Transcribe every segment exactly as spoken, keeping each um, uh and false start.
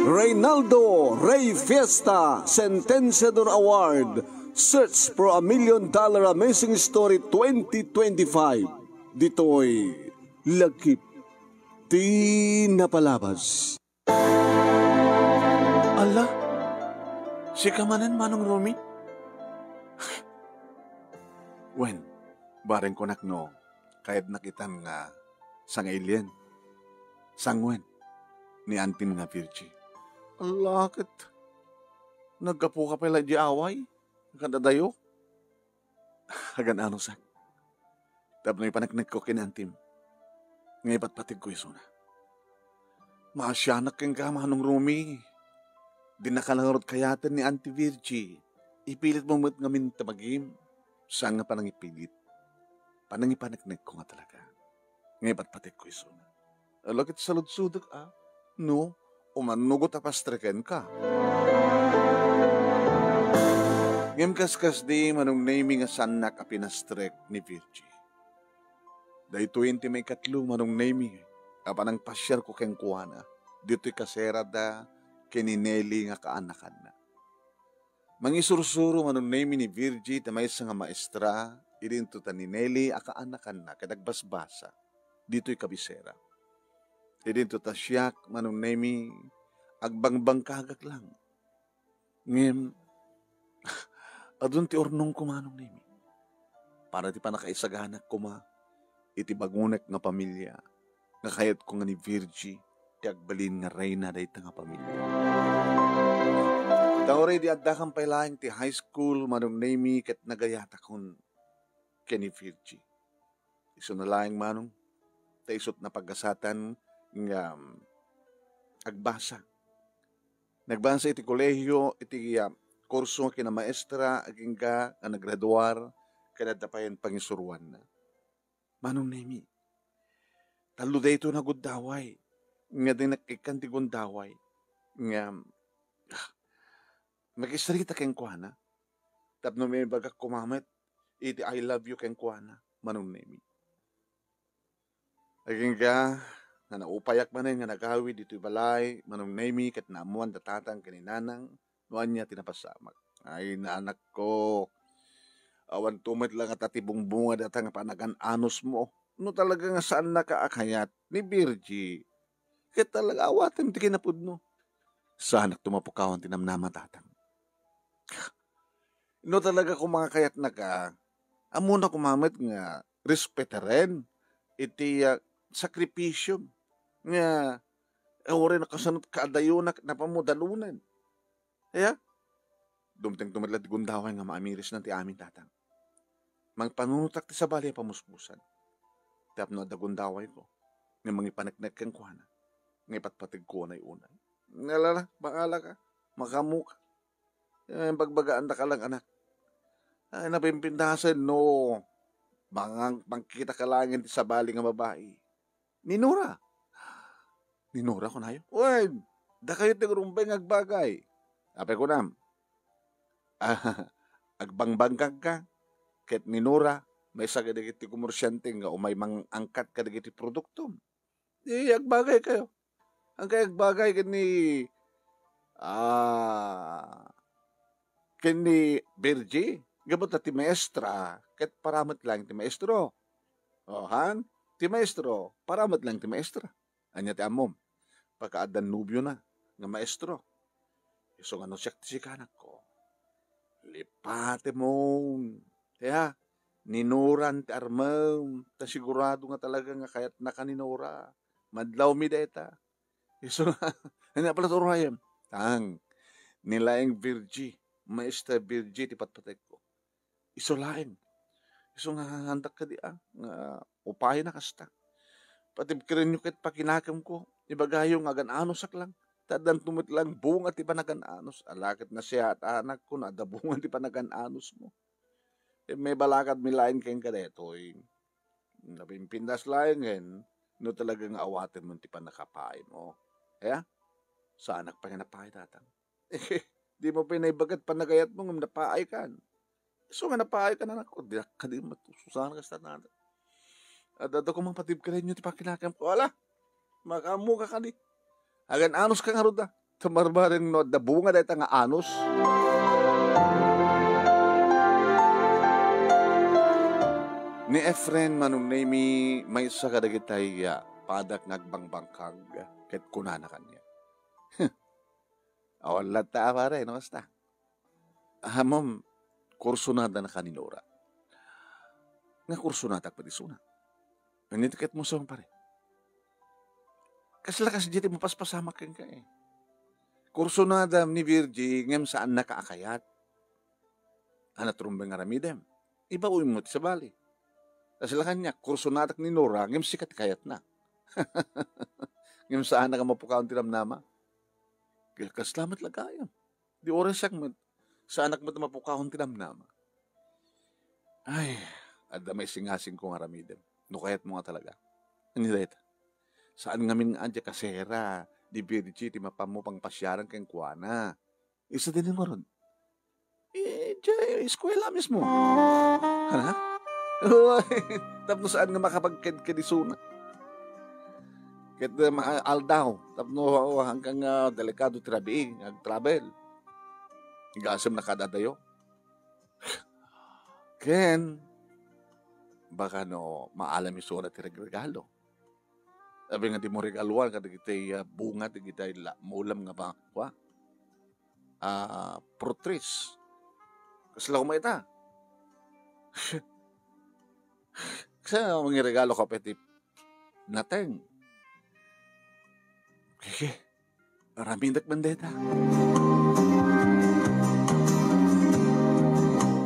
Reynaldo Rey Fiesta Sentenciador Award, Search for a Million Dollar Amazing Story twenty twenty-five. Ditoy Lagip ti Napalabas. Ala, sika manen, Manong Romy? Wen, bareng kunak no, kayatnak itan nga sangailien. Sanguen, ni Antim nga Virgie. Ala, ket naggapuka pay la di away, kadadayo? Agan-anusak. Tapno ipaneknekko ken Antim, nga ipatpategko isuna. Maasianak kenka, Manong Romy. Dinaka la ngarud kayaten ni Auntie Virgie. Ipilitmo met ngamin ti bagim. Saan nga panangipilit. Panangipaneknekko nga talaga. Nga ipatpategko isuna. Ala ket saludsodek a, no, umano no ta pastreken ka. Ngem kaskasdi, Manong Nemy, nga saannak a pinastrek ni Virgie. Daytoyen ti maikatlo, Manong Nemy, a panangpasiarko kenkuana ditoy kaserada ken ni Nelly nga kaanakanna. Mangisursuro, Manong Nemy, ni Virgie ti maysa nga maestra idinto ta ni Nelly a kaanakanna ket agbasbasa ditoy kabisera. Idinto ta siak, Manong Nemy, agbangbangkagak lang. Ngem, adun ti urnongko, Manong Nemy. Para ti pannakaisaganak koma iti bangonek nga pamilia nga kayatko nga ni Virgie ti agbalin nga reyna dayta nga pamilia. Ta uray di addakam pay laeng ti high school, Manong Nemy, ket nagayatakon ken ni Virgie. Isuna laeng, Manong, ta isut' napagasatan nga, um, agbasa. Nagbasa iti kolehio iti, ah, kurso nga kinamaestra agingga nga naggraduar ken adda payen pangisuroanna. Manong Nemy, tallo daytoy nga gundaway nga dinak ikkan ti gundaway nga, ah, makisarita kenkuana tapno maibagak koma met iti I love you kenkuana, Manong Nemy. Agingga nga naupayak manen nga nagawid ditoy balay, Manong Nemy, ket naammoan da tatang ken ni nanang no ania ti napasamak. Ay, nanakko, awan to met la ngata ti bungbunga dayta nga panagan-anusmo. No talaga nga saannaka a kayat ni Virgie, ket talaga awatem ti kinapudno. Saanak to mapukawan ti namnama, tatang. No talaga koma nga kayatnaka, ammona koma met nga respetaren iti, ah, sakripisiom nga, eh, uray nakasanot kaadayonak, napan mo dalunen. Aya? Dumteng to met la ti gundaway nga maamirisnan ti amin, tatang. Mangpanunotak ti sabali a pamuspusan. Tapno adda gundawayko nga mangipaneknek kenkuana, nga ipatpategko unay-unay. Nalala, pangalaka, makamuka. Eh, bagbagaandaka lang, anak. Ay, napimpindasen no mangang-, mangkitaka laeng ti sabali nga babai. Ni Nora. Ni Nora, kunayo? Wen, dakayo ti agrumbeng nga agbagay. Apay kunam? Ah, agbangbangkagka ket ni Nora, maysa kadagiti komersiante nga umay mangangkat kadagiti produktom. Di agbagaykayo. Haankayo agbagay ken ni, ah, ken ni Virgie, gapu ta ti maestra ket para met laeng ti maestro. O, han? Ti maestro, para met laeng ti maestra. Ania ti ammom? Pakaaddan nobiona nga maestro. Isu nga no siak ti sika, anakko, lipatemon. Aya, ni Noran ti armem, ta sigurado nga talaga nga kayatnaka ni Nora. Madlawmi dayta. Isu nga, ania pay la ti urayem? Tang, ni laeng Virgie, Maestra Virgie ti patpategko. Isu laeng. Isu nga handak kadi a, nga upayen a kasta. Patibkerenyo ket pakinakemko. Ibagayo nga agan-anusak lang. Ta addanto met lang bunga ti panagan-anus. Ala ket nasiatanakko no adda bunga ti panagan-anusmo. Ket maibalakadmi laeng kenka daytoy. Napimpindas laengen no talaga nga awatenmo ti pannakapaaymo. Aya? Saanak pay nga napaay, tatang. Dimo pay naibaga ti panagayatmo ngem napaaykan. Isu nga napaaykan, anakko, diak kadi matususan kasta nada. Adda koma patibkerenyo ti pakinakemko. Ala! Makaammoka kadi. Agan-anuska ngarud a. Ta barbareng no adda bunga dayta nga anus. Ni Efren, Manong Nemi, maysa kadagitay, ah, padak nga agbangbangkag, ket kunana kaniak, "Awan latta a, pare, no kasta?" Ammom, kursunadana ka ni Nora. Nga kursunadak pay isuna. Ania ti kayatmo isuna, pare? Kasla kasdiay ti mapaspasamak kenka, eh. Kursunadam ni Virgie ngem saannaka a kayat. Ania ti rumbeng nga aramidem? Ibaonmo ti sabali. Kasla kaniak, kursunadak ni Nora ngem sika ti kayatna. Ngem saanak a mapukawan ti namnama. Kaya kasla met la gayam. Di oras siak met, saanak met a mapukawan ti namnama. Ay, adda maisingasingko nga aramidem. No kayatmo nga talaga. Ania dayta? Saan ngamin nga adda kasera, di Virgie ti mapanmo pangpasiaran kenkuana. Isu ti ngarud. Eh, diay eskuela mismo. Ania? Uy, tapno saan nga makapagkedked isuna. Ket, eh, ma-, aldaw, tapno, oh, hanggang, ah, delikado ti rabii, nga ag-travel. Igasem na kada dayo. Ken, baka no maalam isuna ti regregalo. Abi nga di mo regaluan kadagiti, ah, bunga dagiti la-, mulam nga ba-, kua? Ah, fruit trees. Kasla koma ita? Kasla mangiregalo ka pay ti nateng? Kiki, aramidek man dayta.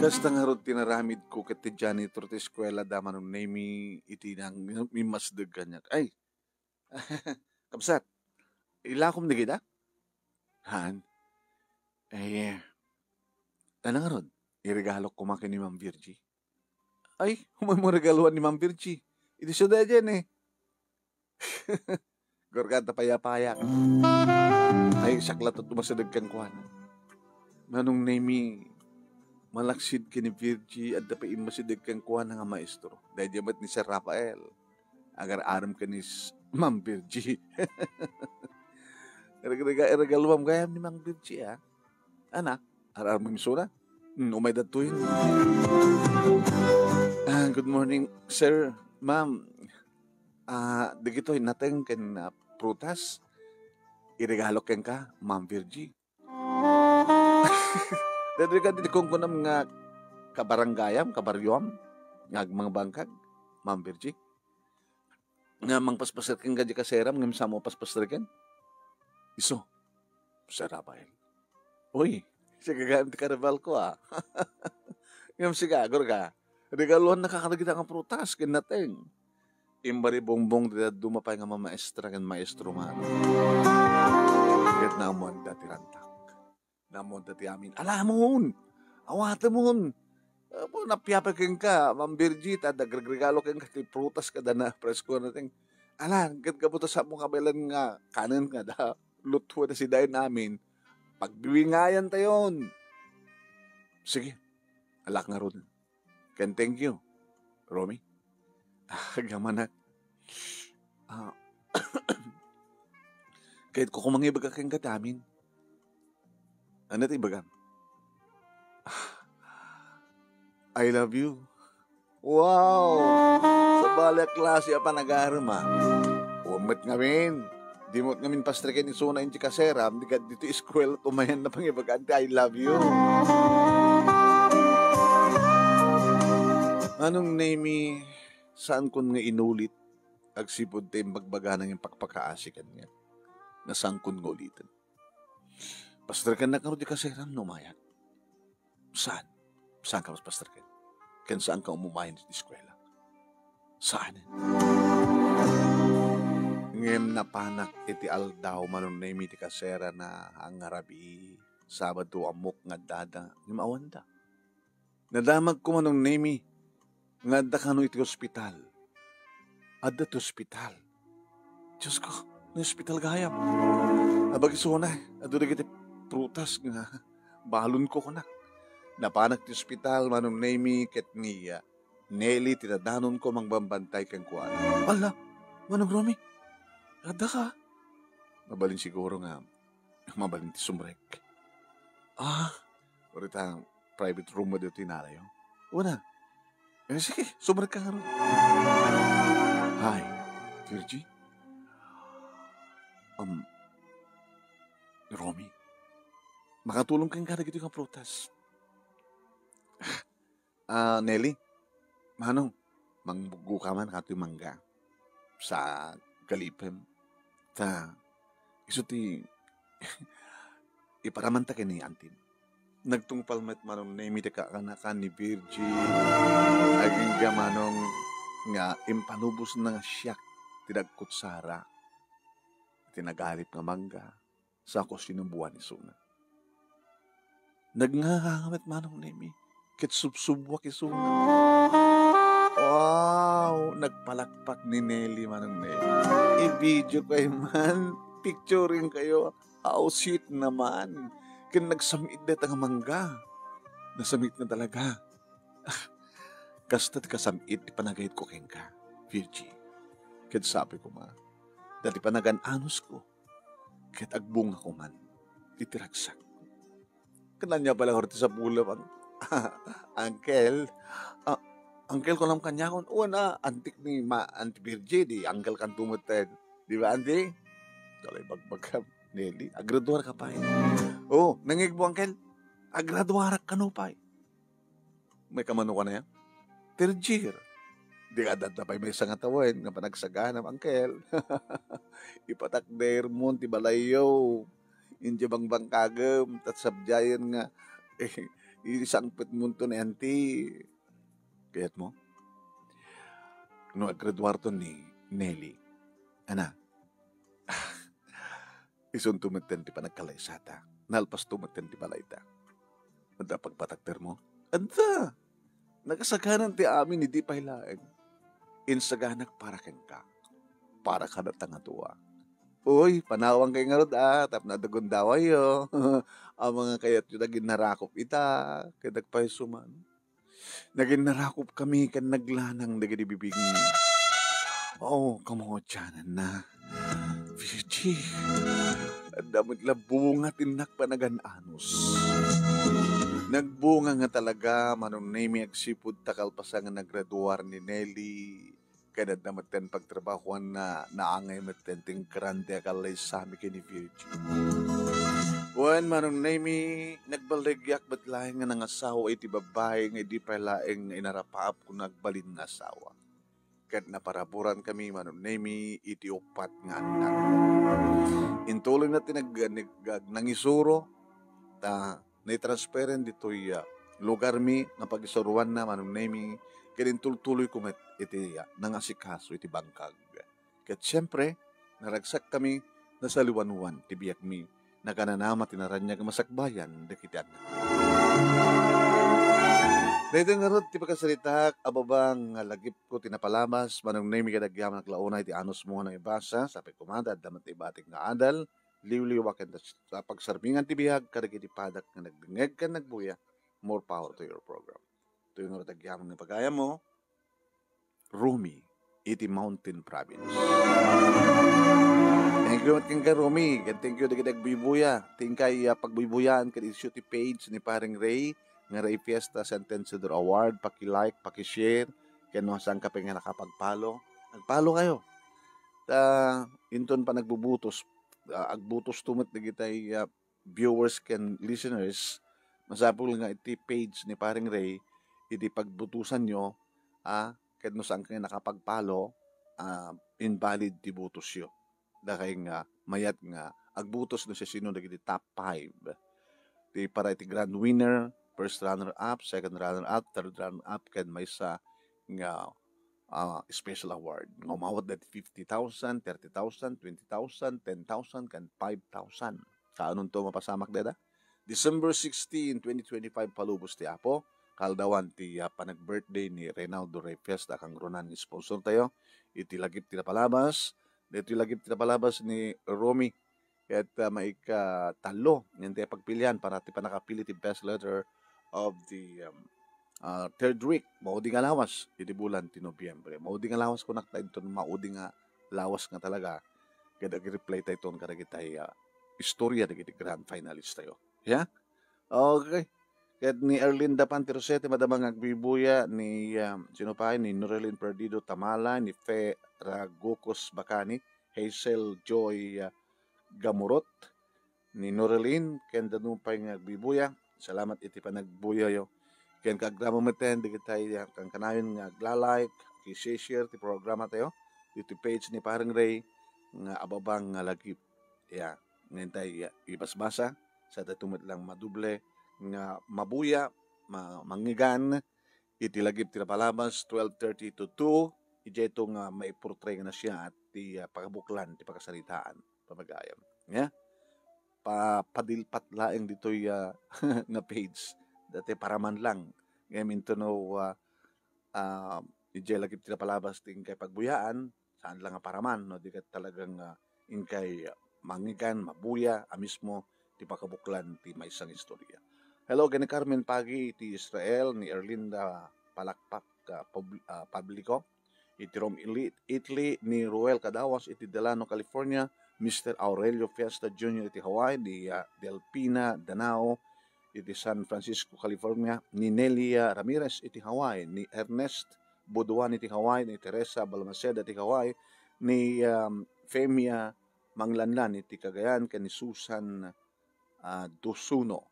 Kasta ngarud ti naramidko ket ti janitor ti eskuela da Manong Nemi iti nang-, mimmasdeg kaniak. Ay, kabsat, ilakom dagita? Haan. Ay, eh, ania ngarud, iregalok koma ken ni Ma'am Virgie? Ay, umay mo regaluan ni Ma'am Virgie. Iti siudad yan, eh. Gorga, adda payapayak. Ay, siak latta ti umasideg kenkuana. Manong Nemi, malaksid ken ni Virgie, adda pay immasideg kenkuana nga maestro. Daydiay met ni Sir Rafael. Agar-arem ken ni s-, Ma'am Virgie. Irega-, iregaluam gayam ni Ma'am Virgie, ah. Ania, ar-arem isuna? Hmm, umay datoy. Ah, good morning, sir, ma'am. Ah, dagitoy nateng ken, ah, prutas. Iregalok kenka, Ma'am Virgie. Daytoy kadi ti kunkunam nga kabarangayam, kabaryoam, nga agbangbangkag, Ma'am Virgie? Nga mangpaspaser kenka diay kaseram, ngem saan mo a paspaserken? Isu, Sir Rafael. Uy, sika gayam ti karibal ko, ah. Ngem sika, gorga, regaluannaka kadagita nga prutas ken nateng. Imbaribungbong ti dadduma pay nga mamaestra ken maestro man. Ket naammoanda ti rantak. Naammoanda ti amin. Alamon! Awatemon! Apo, napiapay kenka, Ma'am Virgie, ta adda agregregalo kenka ti prutas kada na presko a nateng. Ala, ket gapu ta saan mo kabaelan nga kanen nga adda lutuen a sidain amin, pagbiwingayantayon. Sige, alak ngarud. Ken thank you, Romy. Ah, agamanak. Ah, kayatko koma nga ibaga kenka ti amin. Ania ti ibagam? I love you. Wow! Sabali a klase a panagarem, ah. Wen met ngamin, di mo met ngamin pastreken isuna iti kaseram, di kadto iti eskuela tumayan na pangibagaan ti I love you. Manong Nemi, saankon nga inulit agsipud ta imbagbagana nga impakpakaasi kaniak nga saankon nga uliten. Pastreken ngarud ti kaseram no umayak. Saan? Saanka pastreken? Ken saanka umumayen iti eskuela? Saan? Ngem napanak iti aldaw, Manong Nemi, ti kaserana a ngarab-i. Sabado, ammok nga addada, ngem awanda. Nadamagko, Manong Nemi, nga adda kano iti ospital. Adda ti ospital. Diosko, no ospital gayam. Abag isuna, adu dagiti prutas nga balonko kunak. Napanak ti ospital, Manong Nemi, ket ni, ah, Nelly ti nadanonko mangbambantay kenkuana. Ala, Manong Romy, Adda ka? Mabalin siguro nga, mabalin ti sumrek. Ah, uri ta private room mo dito inalayo. Una. Eh, sige, sumrek ka nga ron. Hi, Virgie. Um, Romy, makatulong ka nga dagito nga prutas. Ah, Nelly, manong, mangbugo ka man katoy mangga sa galipem. Ta, isu ti iparamanta ken ni Antin. Nagtungpal met manong Nemi ti kaanakan ni Virgie. Agingga manong nga impanubos na nga siak ti nagkutsara iti nagalip nga mangga sa kusina buan isuna. Nagngangangamet manong Nemi, ket subsubuak isuna. Wow! Nagpalakpak ni Nelly manong Nemi. I-video kayo man, picturing kayo. How sweet naman. Ken nagsam-it dayta nga mangga. Nasam-it na talaga. Kasta ti kasam-it ti panagayat ko kenka, Virgie. Ket sabi ko ma, dati panagan-anos ko, ket agbunga ko man iti ragsak. Kananya pala ti sapulem, ang, Uncle. Ah, Uncle ko lang kanyakon. Una, antik ni ma, Auntie Virgie, di Uncle kan tumeten. Di ba, Auntie? Kalay bagbagam, Nelly. Agraduar ka pa eh. Oh, nangigbo, Uncle. Agraduarak kano pa eh. May kamano ka na yan? Third year. Di ka dadda pa'y may sangatawen nga panagsagana, Uncle. Ipatakder mo ti balayyo. India bangbangkagem, tatsabdiayen nga, eh, isangpet mo to ni Auntie. Kayat mo? No, agraduar to ni Nelly. Ana, isunto metten ti panagkalaysata. Nalpasto metten ti balayta. Adda pagpatakder mo? Adda! Nagasaganan ti amin idi pay laeng. Insaganak para kenka. Para kada tangatua. Uy, panawang kay ngarud ah, tapno adda gundawayyo. Ang mga kayatyo dagin narakop ita, kay dagpayso man. Nagin narakop kami ken naglanang dagiti bibigmi. Oh, kamaudiananna. Virgie, adda met la bunga ti innak panagan-anos. Nagbunga nga talaga, Manong Nemi, agsipud ta kalpasan nga nagraduar ni Nelly. Ken adda metten pagtrabahoanna, naangay metten ti grande a kalaysami ken ni Virgie. Wen, Manong Nemi, nagballigyak met laeng nga nangasawa iti babbai nga idi pay laeng nga inarapaapko nga agbalin nga asawa. Ket naparaburan kami, Manong Nemi, iti uppat nga annak. Intuloyna ti nag-, nag-, nangisuro, ta naitransferen ditoy, ah, lugarmi nga pagisuroanna, Manong Nemi, ket intultuloyko met iti, ah, nangasikaso iti bangkag. Ket siempre, naragsakkami, nasaliwanwan ti biagmi, nakananama ti naraniag a masakbayan dagiti annak. Daytoy ngarud ti pakasaritaak a baba nga lagipko ti napalabas, Manong Nemi, ket agyamanak la unay ti anusmo nga naibasa, sapay koma ta adda met ibatik nga adal, liwliwa ken ta-, sa pagsarmingan ti biag kadagiti padak nga nagdengngeg ken nagbuya. More power to your program. Toy ngarud agyamanak nga pagayammo, Romy, iti Mountain Province. Thank you met kenka, Romy, ken thank you dagiti agbuybuya. Ti inkay, ah, pagbuybuyaan ken isyu ti page ni Pareng Ray nga Ray Fiesta Sentenciador Award. Paki-like, paki-share, ken no saanka pay nga nakapag-follow, mag-follow kayo. Ta inton panagbubutos, ah, agbutosto met dagitay, ah, viewers ken listeners, masapul nga iti page ni Pareng Ray, iti pagbutosanyo, ah, ket no saanka nga nakapag-follow, ah, invalid ti butosyo. Dakay nga mayat nga agbutos no siasino dagiti top five. Ti para iti grand winner, first runner-up, second runner-up, third runner-up, ken maysa nga, ah, special award nga umawat dati fifty thousand, thirty thousand, twenty thousand, ten thousand, ken five thousand. Kaanonto mapasamak dayta? December sixteen, twenty twenty-five, palubos ti Apo, kaaldawan ti, ah, panag-birthday ni Reynaldo Rey Fiesta, kangrunan nga sponsor tayo. Iti lagip ti napalabas, daytoy lagip ti napalabas ni Romy. Ket, ah, maika tallo, ngem ti pagpilian para ti pannakapili ti best letter of the, um, ah, third week, maudi nga lawas iti bulan ti Nobyembre. Maudi nga lawas kunak ta inton maudi nga lawas nga talaga. ket ag-reply tayo ton kadagitay, ah, istorya dagiti grand finalist tayo. Yeah? Okay. Ket ni Erlinda Pantirosete, madama nga agbibuya, ni, ah, sino pa, ni Norelin Perdido Tamala, ni Fe Ragocos Bacani, Hazel Joy, ah, Gamurot, ni Norelin, ken dadduma pay nga agbibuya. Salamat iti panagbuyayo. Ken kaagramo metten dagitay, ah, kankanayon nga agla-like, ag-share ti programa tayo, ditoy page ni Pareng Ray, nga Ababang nga Lagip. Ya, ngayon tayo, ya, ibasbasa, sa tayo met lang madoble, nga mabuya, ma-, mangngegan, iti Lagip ti Napalabas, twelve thirty to two, idiay to nga maiportray nga nasia ti, ah, pakabuklan ti pakasaritaan, pamagayam. Ya? Pa-, padilpat laeng ditoy, ah, nga page. Dati paraman lang. Ngayon, into no, ah, ah, idiay Lagip ti Napalabas ti inkay pagbuyaan, saan lang nga paraman, no? Di ket talagang, ah, inkay, ah, mangngegan, mabuya, a mismo, ti pakabuklan ti maysa nga istorya. Hello, ken ni Carmen Pagi iti Israel, ni Erlinda Palakpak, ah, Pub-, ah, Publico, iti Rome, Ili-, Italy, ni Ruel Cadawas iti Delano, California, Mister Aurelio Fiesta Junior iti Hawaii, ni, ah, Delfina Danao iti San Francisco, California, ni Nelia Ramirez iti Hawaii, ni Ernest Buduan iti Hawaii, ni Teresa Balmaceda iti Hawaii, ni, um, Femia Manglanlan iti Cagayan, ken ni Susan, ah, Dosuno.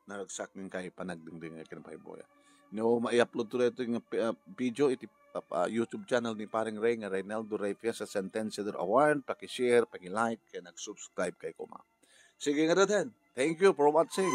Naragsak nga inkay panagdengdengngeg ken paybuya. No, mai-upload to daytoy nga pi-, ah, video iti, ah, ah, YouTube channel ni Pareng Ray nga Reynaldo Ray Fiesta Sentenciador Award. Paki-share, paki-like, ken nag-subscribe kay koma. Sige nga daten. Thank you for watching.